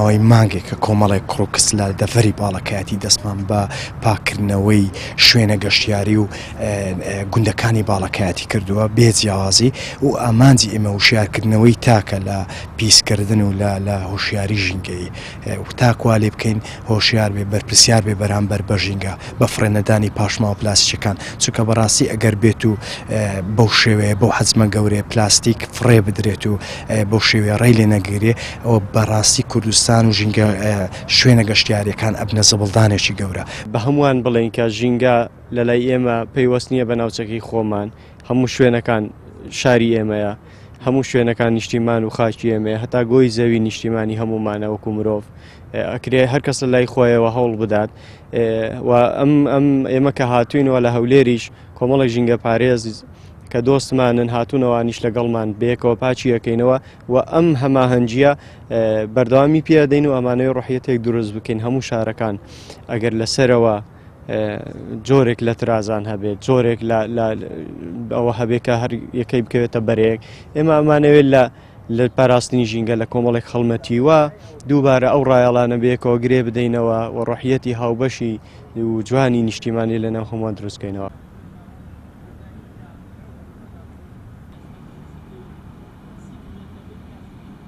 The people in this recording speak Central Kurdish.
ماوەی مانگێکە کۆمەڵێک کوڕ و کچ لە دەڤەری باڵەکایەتی دەستمان بە پاککردنەوەی شوێنە گەشتیاری و گوندەکانی باڵەکایەتی کردووە بێ جیاوازی و ئامانجی ئێمە وشیارکردنەوەی تاکە لە پیسکردن و لە هۆشیاری ژینگەیی تاک وا لێ بکەین هۆشیار بێ بەرپرسیار بێ بەرامبەر بە ژینگە بە فڕێنەدانی پاشماوە پلاستیکەکان چونکە بەڕاستی ئەگەر بێت و بەو شێوەیە بەو حەجمە گەورەیە پلاستیک فڕێ بدرێت و بەو شێوەیە ڕێی لێ نەگیرێ ئەوە بەڕاستی کوردستان و ژینگە شوێنە گەشتیاریەکان ئەبنە زبڵدانێکی گەورە. بە هەمووان بڵێین کە ژینگە لەلای ئێمە پەیوەست نییە بە ناوچەکەی خۆمان، هەموو شوێنەکان شاری ئێمەیە، هەموو شوێنەکان نیشتیمان و خاکی ئێمەیە، هەتا گۆی زەوی نیشتیمانی هەموومانە وەکو مرۆڤ. ئەکرێ هەر کەس لە لای خۆیەوە هەوڵ بدات و ئەم ئەم ئێمە کە هاتوینەوە لە هەولێریش کۆمەڵێک ژینگە پارێز کە دۆستمانن هاتوونەوانیش لەگەڵمان بەیەکەوە پاچی یەکەینەوە و ئەم هەماهەنگیە بەردەوامی پێدەین و ئەمانەوەی ڕحیەتێک دروست بکەین هەموو شارەکان ئەگەر لەسەرەوە جۆرێک لە ترازان هەبێت جۆرێک لە ئەوە هەبێت کە هەر یەکەی بکەوێتە بەرەیەک ئێمە ئەمانەوێت لە لە پاراستنی ژینگە لە کۆمەڵێک خەڵمەتی و دووبارە ئەو ڕایەڵانە بەیەکەوە گرێ بدەینەوە و ڕۆحیەتی هاوبەشی و جوانی نیشتیمانی لە ناو هەمووان دروستکەینەوە.